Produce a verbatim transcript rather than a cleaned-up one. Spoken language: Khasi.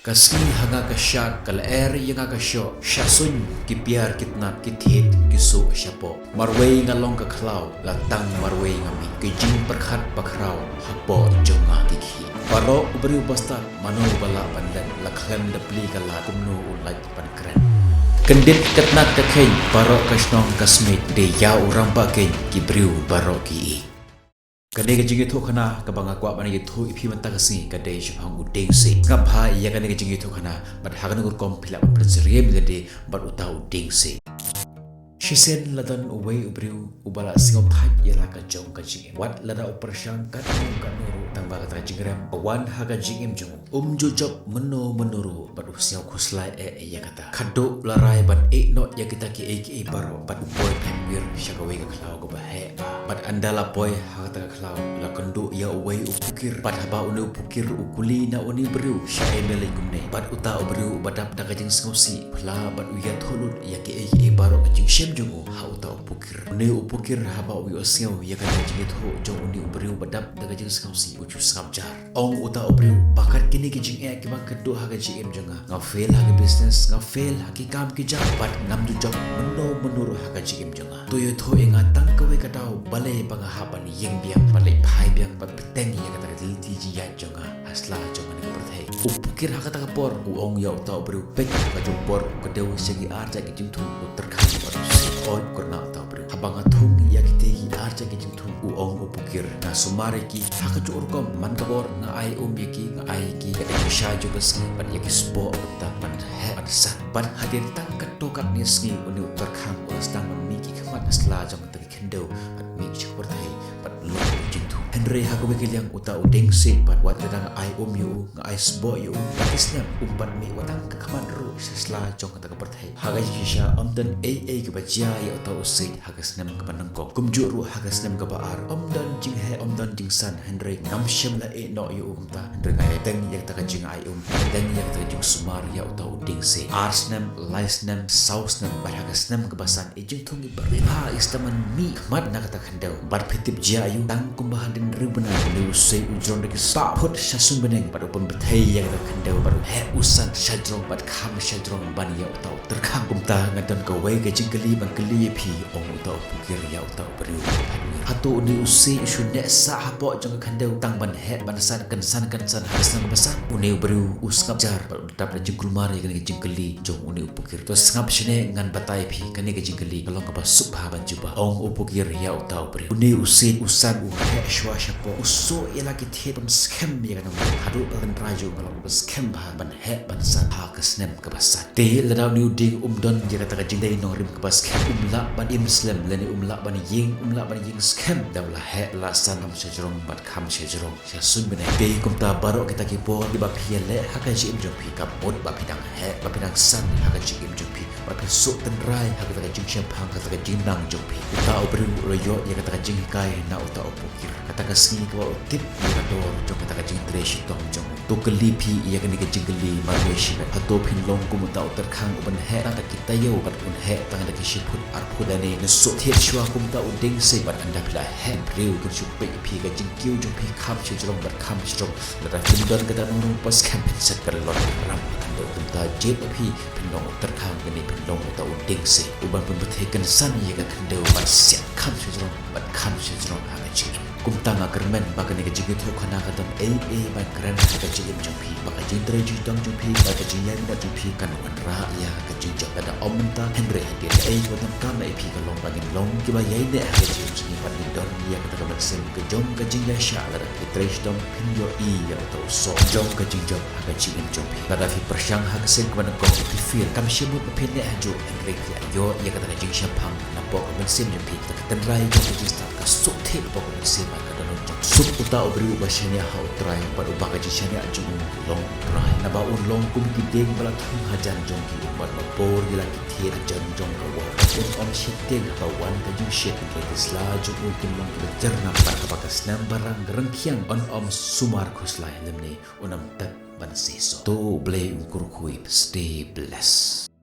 Ka sngi ha nga ka shad, ka lyer ïa nga ka shoh, sha suiñ ki piar ki tnat, ki thied ki suh shapoh. Marwei nga long ka khlaw, la tang marwei nga mih. Ki jingpyrkhat bakhraw hapoh jong nga ki khih. Baroh u briew ba stad, mano ba lah ban leh, la khlem da plie ka lad, kumno u lait ban kren. Kyndit ka tnat ka kheiñ, baroh ka shnong ka smiej, dei ïa u rangbah keiñ ki briew baroh ki ïeit. Kane ka jingïathuhkhana kaba nga kwah ban ïathuh ïa phi mynta ka sngi ka dei shaphang u dieng siej. Sngap bha ïa kane ka jingïathuhkhana bad ha kane ka rukom phi lah ban pynsyriem ïa lade bad uta u dieng siej. Shisien la don uwei u briew uba la sngewthait ïa la ka jong ka jingim. Wat lada u pyrshang katno katno ruh, tangba kata ka jingrem ka wan ha ka jingim jong u. Um ju jop mynno mynno ruh bad u sngew khuslai eh ïa kata. Khadduh la rai ban ïeh noh ïa kita kiei kiei baroh bad u poi pynwir sha kawei ka khlaw kaba heh bha. Bad ynda la poi ha kata ka khlaw, la kynduh ïa uwei u pukir. Bad haba une u pukir u kylli na une u briew, sha ei me leh kumne. Bad uta u briew uba dap da ka jingsngewsih, u phla bad u ïathuh lut ïa kiei kiei baroh ka jingshem jong u ha uta u pukir. Une u pukir haba u ïohsngew ïa kata ka jingïathuh jong une u briew uba dap da ka jingsngewsih, u ju sngap jar. Ong uta u briew, ba kat kine ki jingeh kiba kynduh ha ka jingim jong nga. Nga fail ha ka business, nga fail ha ki kam ki jam, bad ngam ju jop mynno mynno ruh ha ka jingim jong nga. To ïathuh ïa nga tang kawei ka daw, balei ba nga hap ban ïeng biang, ban leit phai biang, ban bteng ïa kata ka lynti jingïaid jong nga ha sla jong kane ka pyrthei. U pukir ha kata ka por u ong ïa uta u briew, peit ha ka jong por, u kdew sha ki ar jait ki jingthung, u tyrkhang bad u siej. Oi, u kyrnah uta u briew. Haba nga thung ïa kitei ki ar jait ki jingthung, u ong u pukir, nga sumar ïa ki ha kajuh ka rukom. Man ka por nga ai um ïa ki, nga ai ïa ki ïa ka jingsha jong ka sngi bad ïa ki spah, kumta ban heh ban san. Bad hadien tang katto katne sngi une u tyrkhang u la sdang ban mih ki khmat ha sla jong kata ka khyndew bad mih sha ka pyrthei bad long u jingthung. Hynrei ha kawei ka liang uta u dieng siej pat, wat lada nga ai um ïa u, nga ai spah ïa u, la ki snem um pat mih wat tang ka khmat ruh sha sla jong kata ka pyrthei. Ha ka jingshisha ym don ei ei kaba jia ïa uta u siej ha ka snem kaba nyngkong. Kumjuh ruh ha ka snem kaba ar, ym don jingheh, ym don jingsan, hynrei ngam shym la ïeh noh ïa u kumta. Hynrei nga ïateng ïa kata ka jingai um, ïateng ïa kata ka jingsumar ïa uta u dieng siej. Ar snem, lai snem, saw snem, bad ha ka snem kaba san, i jingthung i bha, i sdang ban mih khmat na kata ka khyndew. Bad phi tip jia aïu, tang kumba hadien hynriew bnai, une u siej u jrong da ki spah phut sha suiñ bneng, bad u pynbthei ïa kata ka khyndew, bad u heh u san shajrong bad kham shajrong ban ïa uta u tyrkhang. Kumta nga don kawei ka jingkylli ban kylli ïa phi, ong uta u pukir ïa uta u briew. Hato une u siej u shu neh sah hapoh jong ka khyndew tang ban heh ban san, kynsan kynsan ha ka snem kaba san? Une u briew u sngap jar bad u dap da jingkulmar ïa kane ka jingkylli jong une u pukir. To sngap shane, ngan batai phi kane ka jingkylli ka long kaba suk bha ban jubab. Ong u pukir ïa uta u briew, une u siej u san, u heh shuwa shapoh, u suh ïa la ki thied ban skhem ïa ka nongrep, haduh ba ka tynrai jong u ka long kaba skhem bha ban heh ban san ha ka snem kaba san. Te lada une u dieng um don ïa kata ka jingdei nongrim kaba skhem, um lah ban im slem lane um lah ban ïeng, um lah ban ïeng skhem da u la heh la san, kham shajrong bad kham shajrong sha suiñ bneng. Te kumta baroh kita ki por kiba phi ïaleh ha ka jingim jong phi, ka mut ba phi dang heh, ba phi dang san ha ka jingim jong phi, ba phi suh tynrai ha kata ka jingshemphang, kata ka jingnang jong phi. Uta u briew u la ïoh ïa kata ka jinghikai na uta u pukir. Kata ka sngi kaba u tip ïa ka dor jong kata ka jingtrei shitom jong u. To kylli phi ïa kane ka jingkylli marwei shimet. Hato phin long kum uta u tyrkhang uban heh tang da ki taïew bad un heh tang da ki shi phut ar phut, lane ne suh thied shuwa kum uta u dieng siej? Bad ynda phi la heh briew, kin shu peit ïa phi ka jingkiew jong phi kham shajrong bad kham shajrong. Lada phim don kata ka nongrim kaba skhem, phin set ban long ram. Kumta jied ïa phi, phin long u tyrkhang, lane phin long uta u dieng siej uban pynbthei kynsan ïa ka khyndew ban siat kham shajrong bad kham shajrong ha ka jingim. Kumta nga kyrmen ba kane ka jingïathuhkhana ka don ei ei ban kren ha ka jingim jong phi, ba ka jingtrei jingtong jong phi, ba ka jingïaineh jong phi kan wanrah ïa ka jingjop. Lada ym mynta, hynrei hadien kaei kaba donkam ïa phi ka long ba ngin long kiba ïaineh ha ka jingim jong ngi, ba ngin don ïa kata ka mynsiem ka jong ka jingïaishah. Lada phi trei shitom, phin ïohi ïa uta u soh jong ka jingjop ha ka jingim jong phi. Lada phi pyrshang ha ka sien kaba nyngkong, phi fail, kam shym mut ba phin neh hajuh, hynrei phi ïoh ïa kata ka jingshemphang napoh ka mynsiem jong phi. Kata ka tynrai jong ka jingstad ka suk thied hapoh ka mynsiem bad ka dohnud jong. Suk uta u briew uba shaniah ha U Trai bad uba ka jingshaniah jong u long U Trai, naba un long kum ki dieng ba la thung hajan jong ki um bad ba bor ïa la ki thied hajan jong ka wah. Un ym sheptieng haba wan ka jingshit, hynrei ki sla jong u kin long kiba jyrngam bad haba ka snem ba rang rangkhiang un ym sumar khuslai lymne un ym tep ban seisoh. To U Blei un kyrkhu ïa phi. Stay blessed.